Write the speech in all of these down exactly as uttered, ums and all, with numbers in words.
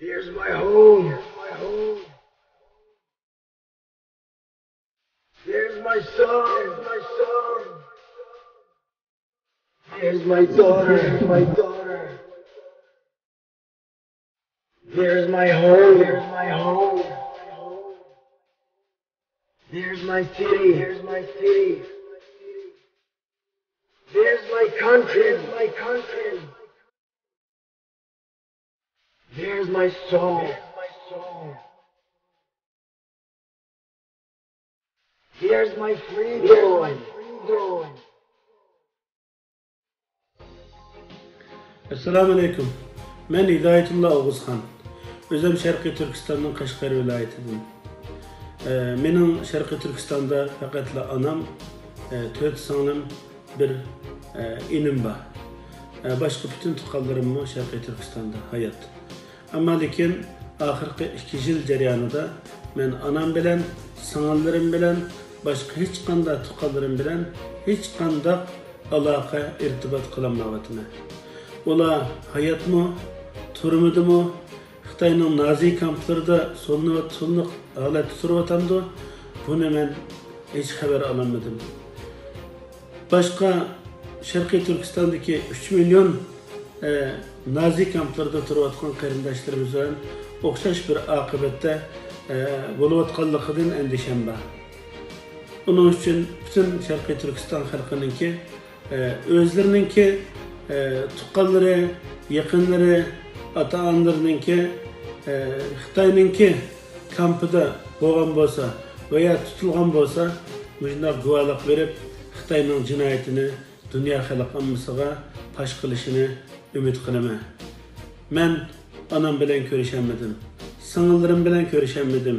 Here's my home. Here's my son. Here's my daughter. Here's my daughter. Here's my home. Here's my home. Here's my city. Here's my city. Here's my country. Here's my country. Here's my soul. Here's my freedom. ئەسسالامۇ ئەلەيكۇم. مەن ھىدايەتۇللا ئوغۇزخان. ئۆزۈم شەرقىي تۈركىستاننىڭ قەشقەر ۋىلايىتىدىن. ئە، مېنىڭ شەرقىي تۈركىستاندا پەقەتلا ئانام، ئە، تۆت سىڭلىم، بىر، ئە، ئىنىم بار. ئە، باشقا پۈتۈن تۇغقانلىرىممۇ شەرقىي تۈركىستاندا ھايات. ئەمما لېكىن ئاخىرقى ئىككى يىل جەريانىدا مەن ئانام بىلەن، سىڭىللىرىم بىلەن، باشقا ھېچقانداق تۇغقانلىرىم بىلەن ھېچقانداق ئالاقە، ئىرتىبات قىلالمايۋاتىمەن. ئۇلار ھاياتمۇ، تۈرمىدىمۇ، خىتاينىڭ نازى كامپلىرىدا سولىنىۋات-، سولىنىق ھالەتتە تۇرۇۋاتامدۇ؟ بۇنى مەن ھېچ خەۋەر ئالالمىدىم. باشقا شەرقىي تۈركىستاندىكى ئۈچ مىليون، ئە، نازى كامپلىرىدا تۇرۇۋاتقان قېرىنداشلىرىمىز بىلەن ئوخشاش بىر ئاقىۋەتتە، ئە، بولۇۋاتقانلىقىدىن ئەندىشەم بار. ئۇنىڭ ئۈچۈن پۈتۈن شەرقىي تۈركىستان خەلقىنىڭكى، ئە، ئۆزلىرىنىڭكى، ئە، تۇغقانلىرى، يېقىنلىرى، ئاتا-ئانىلىرىنىڭكى، ئە، خىتاينىڭكى كامپىدا بولغان بولسا ۋە يا تۇتۇلغان بولسا، مۇشۇنداق گۇۋاھلىق بېرىپ، خىتاينىڭ جىنايىتىنى دۇنيا خەلق ئاممىسىغا پاش قىلىشىنى ئۈمىد قىلىمەن. مەن ئانام بىلەن كۆرۈشەلمىدىم. سىڭىللىرىم بىلەن كۆرۈشەلمىدىم.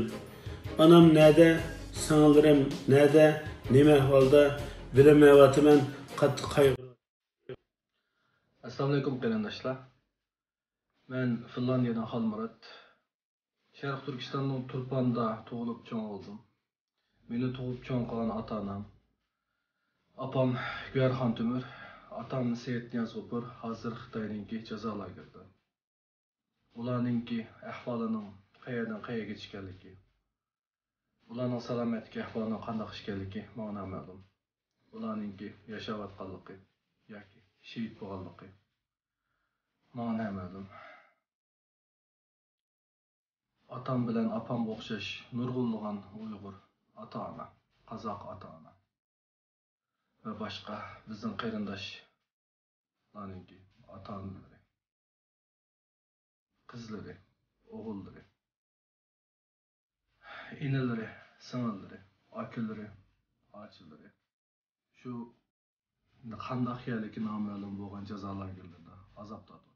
ئانام نەدە، سىڭىللىرىم نەدە، نېمە ئەھۋالدا، بىلەلمەيۋاتىمەن، قاتتىق قايغۇرۇپ. ئەسسالامۇئەلەيكۇم قېرىنداشلار. مەن فىنلاندىيەدىن خالمۇرات. شەرقىي تۈركىستاننىڭ تۇرپاندا تۇغۇلۇپ چوڭ بولدۇم. مېنى تۇغۇپ چوڭ قىلغان ئاتا-ئانام. ئاپام گۆھەرخان تۆمۈر، ئاتام سەيىتنىياز غوپۇر، ھازىر خىتاينىڭكى جازا لاگېرىدا. ئۇلارنىڭكى ئەھۋالىنىڭ قەيەردىن قەيەرگىچە ئىكەنلىكى، ئۇلارنىڭ سالامەتلىك ئەھۋالىنىڭ قانداق ئىكەنلىكى ماڭا نامەلۇم. ئۇلارنىڭكى ياشاۋاتقانلىقى ياكى شېھىت بولغانلىقى ماڭا نامەلۇم. ئاتام بىلەن ئاپامغا ئوخشاش نۇرغۇنلىغان ئۇيغۇر ئاتا-ئانا، قازاق ئاتا-ئانا ۋە باشقا بىزنىڭ قېرىنداشلارنىڭكى ئاتا-ئانىلىرى، قىزلىرى، ئوغۇللىرى، ئىنىلىرى، سىڭىللىرى، ئاكىلىرى، ئاچىلىرى شۇ قانداق يەرلىكى نامەلۇم بولغان جازا لاگېرلىرىدا ئازاب تارتىۋاتىدۇ.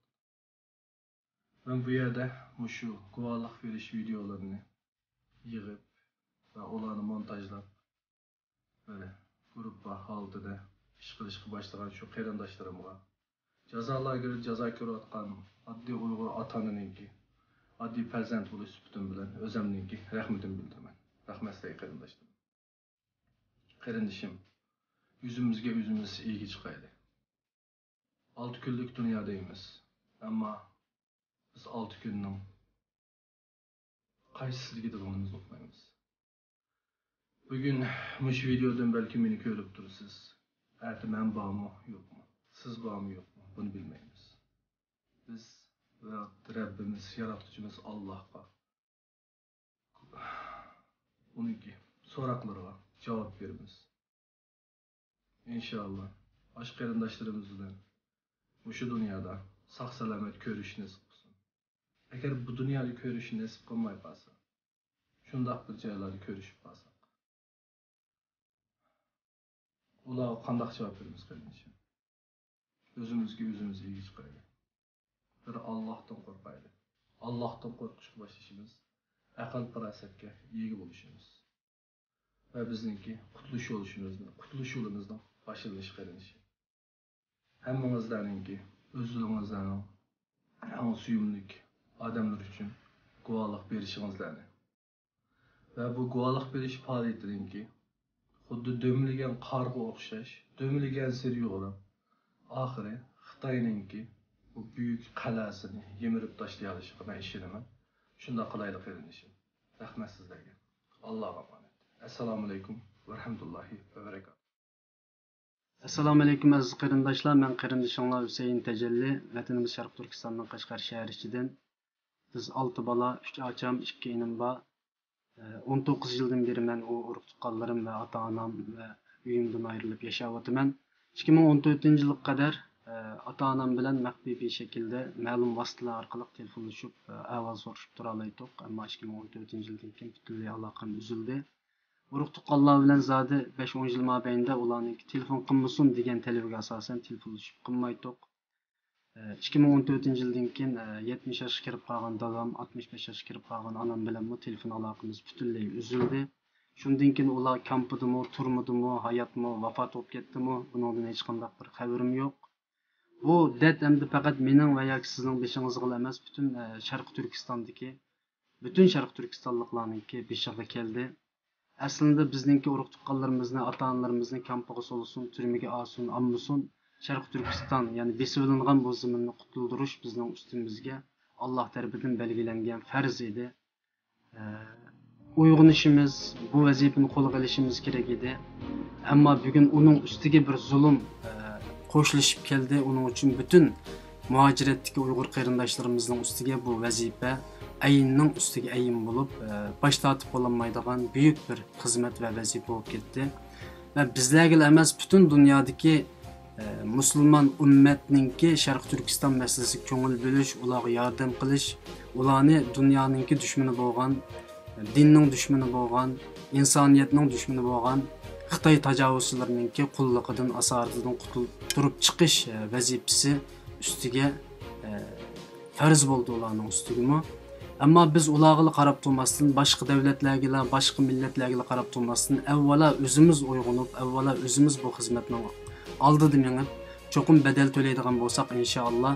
مەن بۇ يەردە مۇشۇ گۇۋاھلىق بېرىش ۋىدېئولىرىنى يىغىپ ۋە ئۇلارنى مونتاژلاپ، بىر گۇرۇپپا ھالىتىدە ئىش قىلىشقا باشلىغان شۇ قېرىنداشلىرىمغا، جازا لاگېرىدا جازا كۆرۈۋاتقان ئاددىي ئۇيغۇر ئاتا-ئانىنىڭكى، ئاددىي پەرزەنت بولۇش سۈپىتىم بىلەن ئۆزۈمنىڭكى رەھمىتىمنى بىلدۈرىمەن. رەھمەت سىلەرگە قېرىنداشلىرىم. قېرىندىشىم، يۈزىمىزگە يۈزىمىز ئىگە چىقايلى. ئالتە كۈنلۈك دۇنيادىمىز. ئەمما بىز ئالتە كۈننىڭ قايسىسىدىكىدىغىنىمىزنى ئۇقمايمىز. بۈگۈن مۇشۇ ۋىدېودىن بەلكى مېنى كۆرۈپ تۇرىسىز. ئەتە مەن بارمۇ، يوقمۇ؟ سىز بارمۇ، يوقمۇ؟ بۇنى بىلمەيمىز. بىز ۋە رەببىمىز، ياراتقۇچىمىز ئاللاھقا، ئۇنىڭكى سوراقلىرىغا جاۋاب بېرىمىز. ئىنشائاللا، ئاشۇ قېرىنداشلىرىمىز بىلەن مۇشۇ دۇنيادا ساق-سالامەت كۆرۈشۈش نېسىپ قىلسۇن. ئەگەر بۇ دۇنيادا كۆرۈشۈش نېسىپ قىلماي قالسا، شۇنداق بىر جايلاردا كۆرۈشۈپ قالساق، ئۇلارغا قانداق جاۋاب بېرىمىز، قېرىندىشىم؟ ئۆزىمىزگە ئۆزىمىز ئىگە چىقايلى. بىر ئاللاھتىن قورقايلى. ئاللاھتىن قورقۇشقا باشلىشىمىز، ئەقىل-پاراسەتكە ئىگە بولۇشىمىز ۋە بىزنىڭكى قۇتۇلۇش يولىشىمىزنىڭ، قۇتۇلۇش يولىمىزنىڭ باشلىنىشى، قېرىندىشىم. ھەممىڭىزلەرنىڭكى، ئۆزلىرىڭىزلەرنىڭ ئەڭ سۆيۈملۈك ئادەملىرى ئۈچۈن گۇۋاھلىق بېرىشىڭىزلەرنى ۋە بۇ گۇۋاھلىق بېرىش پائالىيىتىنىڭكى خۇددى دۈملىگەن قارغا ئوخشاش، دۈملىگەنسېرى يۇغۇرۇپ، ئاخىرى خىتاينىڭكى بۇ بۈيۈك قەلئەسىنى يىمىرىپ تاشلىيالىشىغا مەن ئىشىنىمەن. شۇنداق قىلايلى قېرىندىشىم. رەھمەت سىزلەرگە. ئاللاغا ئامانەت. ئەسسالامۇئەلەيكۇم ۋە رەھمەتۇللاھى ۋە بەرىكاتۇھ. ئەسسالامۇئەلەيكۇم ئەزىز قېرىنداشلار، مەن قېرىندىشىڭلار ھۈسەيىن تەجەللى، ۋەتىنىمىز شەرقىي تۈركىستاننىڭ قەشقەر شەھىرى ئىچىدىن. بىز ئالتە بالا، ئۈچ ئاچام، ئىككى ئىنىم بار. ئون توققۇز يىلدىن بېرى مەن ئۇ ئۇرۇق-تۇغقانلىرىم ۋە ئاتا-ئانام ۋە ئۆيۈمدىن ئايرىلىپ ياشاۋاتىمەن. ئىككى مىڭ ئون تۆتىنچى يىلغا قەدەر، ئاتا-ئانام بىلەن مەخپىي بىر شەكىلدە مەلۇم ۋاسىتىلەر ئارقىلىق تېلېفونلىشىپ، ئەھۋال سورىشىپ تۇرالايتتۇق. ئەمما ئىككى مىڭ ئون تۆتىنچى يىلدىن كېيىن پۈتۈنلەي ئالاقەم ئۈزۈلدى. ئۇرۇق-تۇغقانلار بىلەن زادى بەش-ئون يىل مابەينىدە ئۇلارنىڭكى تېلېفون قىلمىسۇن دېگەن تەلىپىگە ئاساسەن تېلېفونلىشىپ قىلمايتتۇق. ئىككى مىڭ ئون تۆتىنچى يىلدىن كېيىن، يەتمىش ياشقا كىرىپ قالغان دادام، ئاتمىش بەش ياشقا كىرىپ قالغان ئانام بىلەنمۇ تېلېفون ئالاقىمىز پۈتۈنلەي ئۈزۈلدى. شۇندىن كېيىن ئۇلار كامپىدىمۇ، تۈرمىدىمۇ، ھاياتمۇ، ۋاپات بولۇپ كەتتىمۇ، بۇنىڭدىن ھېچقانداق بىر خەۋىرىم يوق. بۇ دەرد ئەمدى پەقەت مېنىڭ ۋە ياكى سىزنىڭ بېشىڭىزغىلا ئەمەس، پۈتۈن، ئە، شەرقىي تۈركىستاندىكى، پۈتۈن شەرقىي تۈركىستانلىقلارنىڭكى بېشىغا كەلدى. ئەسلىدە بىزنىڭكى ئۇرۇق-تۇغقانلىرىمىزنى، ئاتا-ئانىلىرىمىزنى كامپىغا سولىسۇن، تۈرمىگە ئالسۇن، ئالمىسۇن، شەرقىي تۈركىستان، يەنى بېسىۋېلىنغان بۇ زېمىننى قۇتۇلدۇرۇش بىزنىڭ ئۈستىمىزگە ئاللا تەرىپىدىن بەلگىلەنگەن پەرز ئىدى. ئە، ئويغىنىشىمىز، بۇ ۋەزىپىنى قولغا ئېلىشىمىز كېرەك ئىدى. ئەمما بۈگۈن ئۇنىڭ ئۈستىگە بىر زۇلۇم، ئە، قوشۇلۇشۇپ كەلدى. ئۇنىڭ ئۈچۈن پۈتۈن مۇھاجىرەتتىكى ئۇيغۇر قېرىنداشلىرىمىزنىڭ ئۈستىگە بۇ ۋەزىپە ئەيننىڭ ئۈستىگە ئەين بولۇپ، ئە، باش تارتىپ بولالمايدىغان بۈيۈك بىر خىزمەت ۋە ۋەزىپە بولۇپ كەتتى. ۋە بىزلەرگىلا ئەمەس، پۈتۈن دۇنيادىكى، ئە، مۇسۇلمان ئۈممەتنىڭكى شەرقىي تۈركىستان مەسىلىسىگە كۆڭۈل بۆلۈش، ئۇلارغا ياردەم قىلىش، ئۇلارنى دۇنيانىڭكى دۈشمىنى بولغان، دىننىڭ دۈشمىنى بولغان، ئىنسانىيەتنىڭ دۈشمىنى بولغان خىتاي تاجاۋۇزچىلىرىنىڭكى قۇللۇقىدىن، ئاسارىتىدىن قۇتۇلدۇرۇپ چىقىش، ئە، ۋەزىپىسى ئۈستىگە، ئە، پەرز بولدى ئۇلارنىڭ ئۈستىگىمۇ. ئەمما بىز ئۇلارغىلا قاراپ تۇرماستىن، باشقا دۆلەتلەرگىلا، باشقا مىللەتلەرگىلا قاراپ تۇرماستىن، ئەۋۋالا ئۆزىمىز ئويغىنىپ، ئەۋۋالا ئۆزىمىز بۇ خىزمەتنىڭ ئالدىدا مېڭىپ، چوقۇم بەدەل تۆلەيدىغان بولساق، ئىنشائاللا،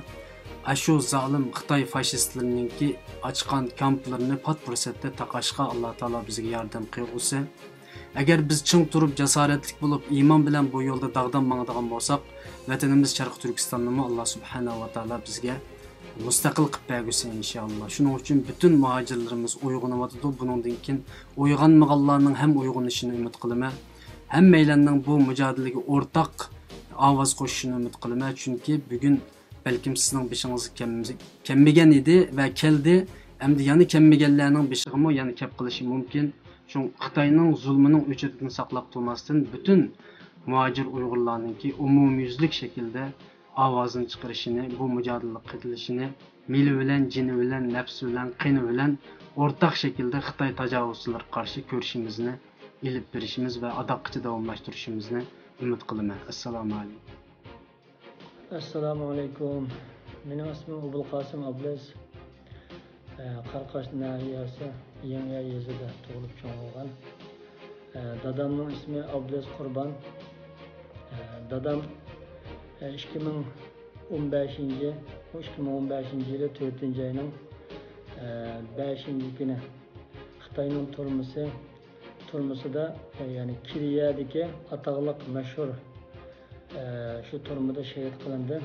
ئاشۇ زالىم خىتاي فاشىستلىرىنىڭكى ئاچقان كامپلىرىنى پات پۇرسەتتە تاقاشقا ئاللا تائالا بىزگە ياردەم قىلغۇسى. ئەگەر بىز چىڭ تۇرۇپ، جاسارەتلىك بولۇپ، ئىمان بىلەن بۇ يولدا داغدام ماڭىدىغان بولساق، ۋەتىنىمىز شەرقىي تۈركىستاننىمۇ ئاللا سۇبھانەھۇ ۋە تائالا بىزگە مۇستەقىل قىلىپ بەرگۈسى، ئىنشائاللا. شۇنىڭ ئۈچۈن پۈتۈن مۇھاجىرلىرىمىز ئويغىنىۋاتىدۇ. بۇنىڭدىن كېيىن ئويغانمىغانلارنىڭ ھەم ئويغىنىشىنى ئۈمىد قىلىمەن. ھەممەيلەننىڭ بۇ مۇجادىلىگە ئورتاق ئاۋاز قوشۇشىنى ئۈمىد قىلىمەن. چۈنكى بۈگۈن بەلكىم سىزنىڭ بېشىڭىزغا كەلمىسە-، كەلمىگەن ئىدى ۋە كەلدى. ئەمدى يەنە كەلمىگەنلەرنىڭ بېشىغىمۇ يەنە كەپ قېلىشى مۇمكىن. شۇڭا خىتاينىڭ زۇلمىنىڭ ئۆچىرىدىن ساقلاپ تۇرماستىن، پۈتۈن مۇھاجىر ئۇيغۇرلارنىڭكى ئومۇميۈزلۈك شەكىلدە ئاۋازىنى چىقىرىشىنى، بۇ مۇجادىلىگە قېتىلىشىنى، مېلى بىلەن، جېنى بىلەن، نەپسى بىلەن، قېنى بىلەن ئورتاق شەكىلدە خىتاي تاجاۋۇزچىلىرىغا قارشى كۈرىشىمىزنى ئېلىپ بېرىشىمىز ۋە ئاداققىچە داۋاملاشتۇرۇشىمىزنى ئۈمىد قىلىمەن. ئەسسالامۇ ئەلەيكۇم. ئەسسالامۇ ئەلەيكۇم. مېنىڭ ئىسمىم ئوبۇلقاسىم ئابلىز. ئە، قاراقاش ناھىيەسى يېڭىيا يېزىدا تۇغۇلۇپ چوڭ بولغان. ئە، دادامنىڭ ئىسمى ئابلىز قۇربان. ئە، دادام، ئە، ئىككى مىڭ ئون بەشىنچى، ئىككى مىڭ ئون بەشىنچى يىلى تۆتىنچى ئاينىڭ، ئە، بەشىنچى كۈنى خىتاينىڭ تۈرمىسى، تۈرمىسىدە، ئە، يەنى كىرىيەدىكى ئاتاقلىق مەشھۇر، ئە، شۇ تۈرمىدە شېھىت قىلىندى.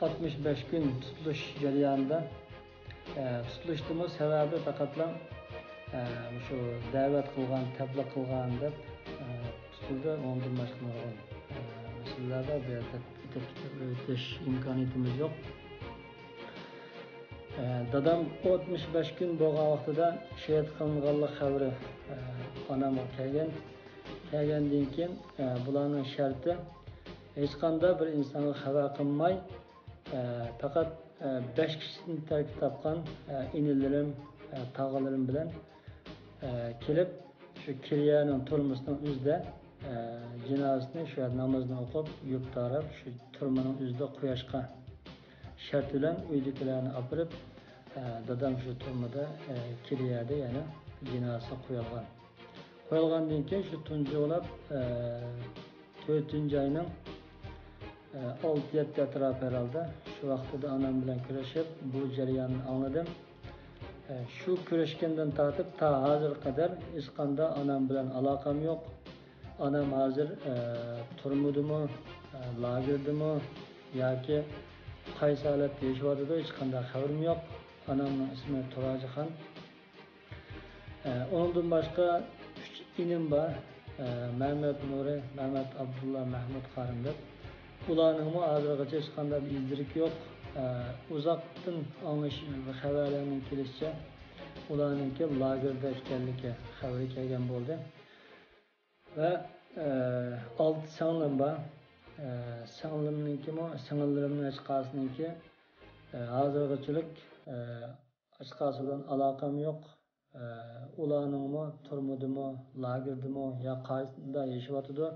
ئاتمىش بەش كۈن تۇتۇلۇش جەريانىدا، ئە، تۇتۇلۇشنىمۇ سەۋەبى پەقەتلا، ئە، مۇشۇ دەۋەت قىلغان، تەبلىغ قىلغان دەپ، ئە، تۇتۇلدى. ئۇنىڭدىن باشقا نۇرغۇن، ئە، مەسىلىلەر بار. بۇ يەردە ئېتىپ كېتىپ ئۆتۈش ئىمكانىيىتىمىز يوق. ئە، دادام ئاتمىش بەش كۈن بولغان ۋاقتىدا شېھىت قىلىنغانلىق خەۋىرى، ئە، ئانامغا كەلگەن. كەلگەندىن كېيىن، ئە، بۇلارنىڭ شەرتى ھېچقانداق بىر ئىنسانغا خەۋەر قىلماي، ئە، پەقەت، ئە، بەش كىشىدىن تەركىب تاپقان، ئە، ئىنىلىرىم، ئە، تاغىلىرىم بىلەن، ئە، كېلىپ، شۇ كىرىيەنىڭ تۈرمىسىنىڭ ئۆزىدە، ئە، جىنازىسىنى شۇ يەردە نامازىنى ئوقۇپ، يۇيۇپ تاراپ، شۇ تۈرمىنىڭ ئۆزىدە قوياشقا شەرت بىلەن ئۆيدىكىلەرنى ئاپىرىپ، ئە، دادام شۇ تۈرمىدە، ئە، كىرىيەدە يەنە جىنازىسى قويۇلغان. قويۇلغاندىن كېيىن شۇ تۇنجى بولۇپ، ئە، تۆتىنچى ئاينىڭ، ئە، ئالتە يەتتە ئەتراپى ھەرھالدا. شۇ ۋاقتىدا ئانام بىلەن كۆرۈشۈپ، بۇ جەرياننى ئاڭلىدىم. ئە، شۇ كۆرۈشكەندىن تارتىپ تا ھازىرغا قەدەر ھېچقانداق ئانام بىلەن ئالاقەم يوق. ئانام ھازىر، ئە، تۈرمىدىمۇ، ئە، لاگېردىمۇ ياكى قايسى ھالەتتە ياشاۋاتىدۇ، ھېچقانداق خەۋىرىم يوق. ئانامنىڭ ئىسمى تۇراجىخان. ئە، ئۇنىڭدىن باشقا ئۈچ ئىنىم بار. ئە، مەمەت نۇرى، مەمەت ئابدۇللا، مەھمۇد قارىم دەپ. ئۇلارنىڭمۇ ھازىرغىچە ھېچقانداق ئىز-دېرىكى يوق. ئە، ئۇزاقتىن ئاڭلىشىم، خەۋەرلەرنىڭ كېلىشىچە، ئۇلارنىڭكى لاگېردا ئىكەنلىكى خەۋىرى كەلگەن بولدى. ۋە، ئە، ئالتە سىڭلىم بار. ئە، سىڭلىمنىڭكىمۇ، سىڭىللىرىمنىڭ ھېچقايسىنىڭكى، ئە، ھازىرغىچىلىك، ئە، ھېچقايسى بىلەن ئالاقەم يوق. ئە، ئۇلارنىڭمۇ تۈرمىدىمۇ، لاگېردىمۇ يا قايسىدا ياشىۋاتىدۇ.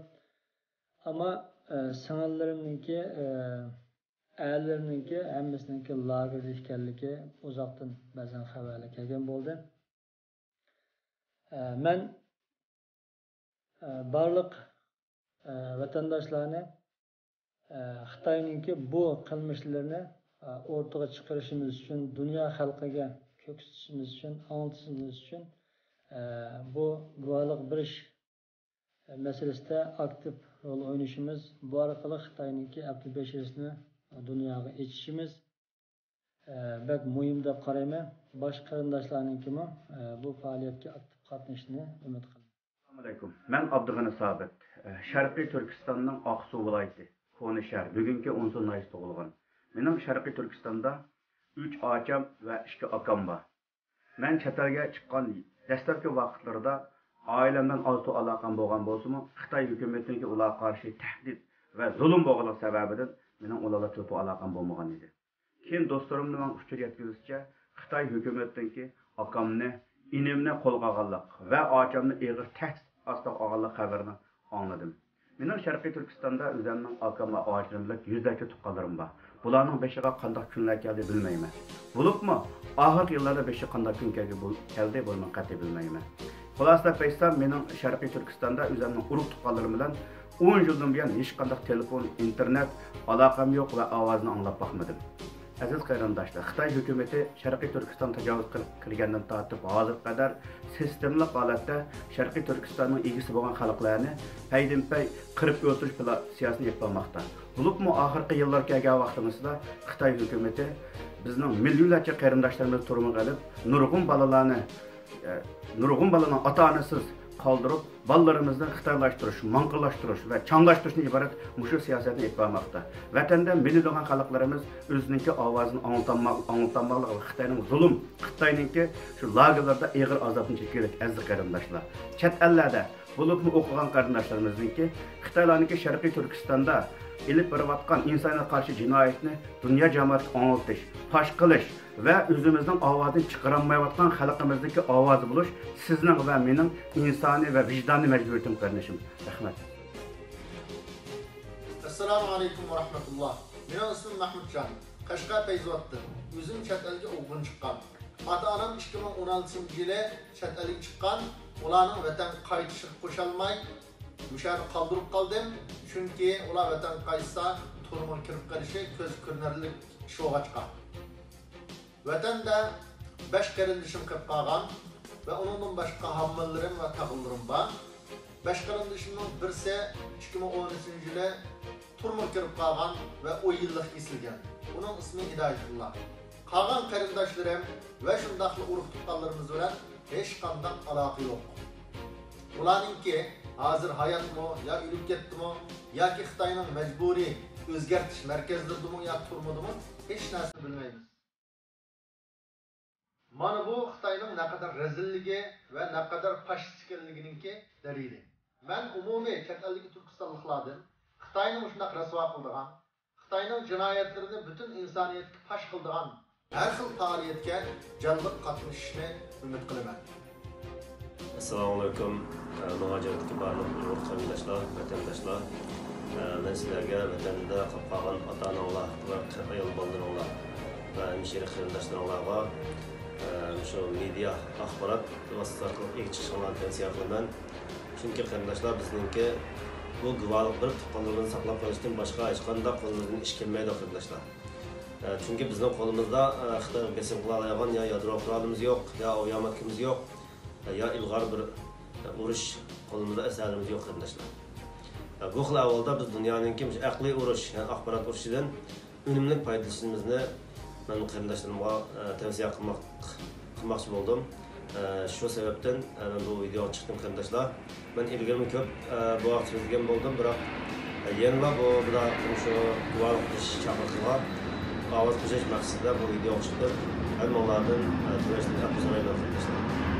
ئەمما، ئە، سىڭىللىرىمنىڭكى، ئە، ئەرلىرىمنىڭكى ھەممىسىنىڭكى لاگېردا ئىكەنلىكى ئۇزاقتىن بەزەن خەۋەرلەر كەلگەن بولدى. ئە، مەن، ئە، بارلىق، ئە، ۋەتەنداشلارنى، ئە، خىتاينىڭكى بۇ قىلمىشلىرىنى، ئە، ئوتتۇرىغا چىقىرىشىمىز ئۈچۈن، دۇنيا خەلقىگە كۆرسىتىشىمىز ئۈچۈن، ئاڭلىتىشىمىز ئۈچۈن، ئە، بۇ گۇۋاھلىق بېرىش مەسىلىسىدە ئاكتىپ رول ئوينىشىمىز، بۇ ئارقىلىق خىتاينىڭكى ئەپتى بېشىرىسىنى دۇنياغا ئېچىشىمىز، ئە، بەك مۇھىم دەپ قارايمەن. باشقا قېرىنداشلارنىڭكىمۇ، ئە، بۇ پائالىيەتكە ئاكتىپ قاتنىشىشىنى ئۈمىد قىلىمەن. ئەسسالامۇ ئەلەيكۇم. مەن ئابدۇغېنى سابىت. ئە، شەرقىي تۈركىستاننىڭ ئاقسۇ ۋىلايىتى، كونا شەھەر، بۈگۈنكى ئونسۇ ناھىيەسىدە تۇغۇلغان. مېنىڭ شەرقىي تۈركىستاندا ئۈچ ئاچام ۋە ئىككى ئاكام بار. مەن چەت ئەلگە چىققان دەسلەپكى ۋاقىتلىرىدا ئائىلەم بىلەن ئاز-تولا ئالاقەم بولغان بولسىمۇ، خىتاي ھۆكۈمىتىنىڭكى ئۇلارغا قارشى تەھدىت ۋە زۇلۇم بولغانلىقى سەۋەبىدىن مېنىڭ ئۇلار بىلەن تېلېفون ئالاقەم بولمىغان ئىدى. كېيىن دوستلىرىمنىڭ ماڭا ئۇچۇر يەتكۈزۈشىچە، خىتاي ھۆكۈمىتىنىڭكى ئاكامنى، ئىنىمنى قولغا ئالغانلىق ۋە ئاچامنى ئېغىر تەھدىت ئاستىغا ئالغانلىق خەۋىرىنى ئاڭلىدىم. مېنىڭ شەرقىي تۈركىستاندا ئۆزۈمنىڭ ئاكام ۋە ئاچىلىرىم بىلەن يۈزلەرچە تۇغقانلىرىم بار. بۇلارنىڭ بېشىغا قانداق كۈنلەر كەلدى بىلمەيمەن. بولۇپمۇ ئاخىرقى يىللاردا بېشىغا قانداق كۈن كەلگە بول-، كەلدى، بۇنى مەن قەتئىي بىلمەيمەن. خۇلاسىلەپ ئېيتسام، مېنىڭ شەرقىي تۈركىستاندا ئۆزۈمنىڭ ئۇرۇق تۇغقانلىرىم بىلەن ئون يىلدىن بۇيان ھېچقانداق تېلېفون، ئىنتېرنېت ئالاقەم يوق ۋە ئاۋازىنى ئاڭلاپ باقمىدىم. ئەزىز قېرىنداشلار، خىتاي ھۆكۈمىتى شەرقىي تۈركىستان تاجاۋۇز قىل-، قىلغاندىن تارتىپ ھازىرغا قەدەر سىستېمىلىق ھالەتتە شەرقىي تۈركىستاننىڭ ئىگىسى بولغان خەلقلەرنى پەيدىنپەي قىرىپ ئۆلتۈرۈش پىلا-، سىياسىتىنى ئېلىپ بارماقتا. بولۇپمۇ ئاخىرقى يىللار كەلگەن ۋاقتىمىزدا خىتاي ھۆكۈمىتى بىزنىڭ مىليونلارچە قېرىنداشلىرىمىزنى تۈرمىگە ئېلىپ، نۇرغۇن بالىلارنى، ئە، نۇرغۇن بالىنىڭ ئاتا-ئانىسىز قالدۇرۇپ، بالىلىرىمىزنى خىتايلاشتۇرۇش، ماڭقىلاشتۇرۇش ۋە چاڭلاشتۇرۇشتىن ئىبارەت مۇشۇ سىياسەتنى ئېلىپ بارماقتا. ۋەتەندە مىليونلىغان خەلقلىرىمىز ئۆزىنىڭكى ئاۋازىنى ئاڭلىتالماق-، ئاڭلىتالماقلىقى ۋە خىتاينىڭ زۇلۇم، خىتاينىڭكى شۇ لاگېرلاردا ئېغىر ئازابتىن چېكىۋېلىك ئەزىز قېرىنداشلار. چەت ئەللەردە، بولۇپمۇ ئوقۇغان قېرىنداشلىرىمىزنىڭكى خىتايلارنىڭكى شەرقىي تۈركىستاندا ئېلىپ بېرىۋاتقان ئىنسانىيەتكە قارشى جىنايەتنى دۇنيا جامائەتكە ئاڭلىتىش، پاش قىلىش، ۋە ئۆزىمىزنىڭ ئاۋازىنى چىقىرالمايۋاتقان خەلقىمىزنىڭكى ئاۋازى بولۇش سىزنىڭ ۋە مېنىڭ ئىنسانىي ۋە ۋىجدانىي مەجبۇرىيىتىم، قېرىندىشىم. رەھمەت. ئەسسالامۇ ئەلەيكۇم ۋە رەھمەتۇللا. مېنىڭ ئىسمىم مەھمۇتجان. قەشقەر پەيزىۋاتتىن. ئۆزۈم چەت ئەلگە ئوقۇغىلى چىققان. ئاتا-ئانام ئىككى مىڭ ئون ئالتىنچى يىلى چەت ئەلگە چىققان. ئۇلارنىڭ ۋەتەنگە قايتىشىغا قوشالماي، مۇشۇ يەردە قالدۇرۇپ قالدىم. چۈنكى ئۇلار ۋەتەنگە قايتسا، تۈرمىگە كىرىپ قېلىشى كۆزگە كۆرۈنەرلىك ئىش بولغاچقا. ۋەتەندە بەش قېرىندىشىم قېلىپ قالغان ۋە ئۇنىڭدىن باشقا ھاممىلىرىم ۋە تاغىلىرىم بار. بەش قېرىندىشىمنىڭ بىرسى ئىككى مىڭ ئون ئۈچىنچى يىلى تۈرمىگە كىرىپ قالغان ۋە ئون يىللىق كېسىلگەن. ئۇنىڭ ئىسمى ھىدايەتۇللا. قالغان قېرىنداشلىرىم ۋە شۇنداقلا ئۇرۇق-تۇغقانلىرىمىز بىلەن ھېچقانداق ئالاقە يوق. ئۇلارنىڭكى ھازىر ھاياتمۇ يا ئۆلۈپ كەتتىمۇ ياكى خىتاينىڭ مەجبۇرىي ئۆزگەرتىش مەركەزلىرىدىمۇ يا تۈرمىدىمۇ، ھېچ نەرسىنى بىلمەيمىز. مانا بۇ خىتاينىڭ نەقەدەر رەزىللىكى ۋە نەقەدەر فاشىست ئىكەنلىكىنىڭكى دەلىلى. مەن ئومۇمىي چەت ئەلدىكى تۈركىستانلىقلاردىن خىتاينى مۇشۇنداق رەسۋا قىلىدىغان، خىتاينىڭ جىنايەتلىرىنى پۈتۈن ئىنسانىيەتكە پاش قىلىدىغان ھەر خىل پائالىيەتكە جانلىق قاتنىشىشىنى ئۈمىد قىلىمەن. ئەسسالامۇئەلەيكۇم، ئە، مۇھاجىرەتتىكى بارلىق ئۇيغۇر قېرىنداشلار، ۋەتەنداشلار. ئە، مەن سىلەرگە ۋەتەندە قېلىپ قالغان ئاتا-ئاناڭلار ۋە قىز ئايال بالىلىرىڭلار ۋە ھەمشىرە قېرىنداشلىرىڭلارغا، ئە، شۇ مېدىيا ئاخبارات ۋاسىتىسى ئارقىلىق ئىگە چىقىشىڭلارنى تەۋسىيە قىلىمەن. چۈنكى قېرىنداشلار، بىزنىڭكى بۇ گۇۋاھلىق بېرىپ تۇغقانلىرىمىزنى ساقلاپ قېلىشتىن باشقا ھېچقانداق قولىمىزدىن ئىش كەلمەيدۇ، قېرىنداشلار. ئە، چۈنكى بىزنىڭ قولىمىزدا، ئە، خىتايغا بېسىم قىلالايدىغان يا يادرو قورالىمىز يوق، يا ئاۋىياماتكىمىز يوق، يا ئىلغار بىر، ئە، ئۇرۇش قولىمىزدا ئەسلىھەلىرىمىز يوق، قېرىنداشلار. ئە، بۇ خىل ئەھۋالدا بىز دۇنيانىڭكى مۇشۇ ئەقلىي ئۇرۇش، يەنى ئاخبارات ئۇرۇشىدىن ئۈنۈملۈك پايدىلىنىشىمىزنى مەن قېرىنداشلىرىمغا، ئە، تەۋسىيە قىلماق، قىلماقچى بولدۇم. ئە، شۇ سەۋەبتىن، ئە، مەن بۇ ۋىدېئوغا چىقتىم، قېرىنداشلار. مەن ئىلگىرىمۇ كۆپ، ئە، بۇ ھەقتە سۆزلىگەن بولدۇم، بىراق، ئە، يەنىلا بۇ، بۇ شۇ گۇۋاھلىق بېرىش چاقىرىقىغا ئاۋاز قوشۇش مەقسىتىدە بۇ ۋىدېئوغا چىقتىم. ھەممىڭلاردىن، ئە، تۆۋەن ئەپۇ سورايمەن، قېرىنداشلار.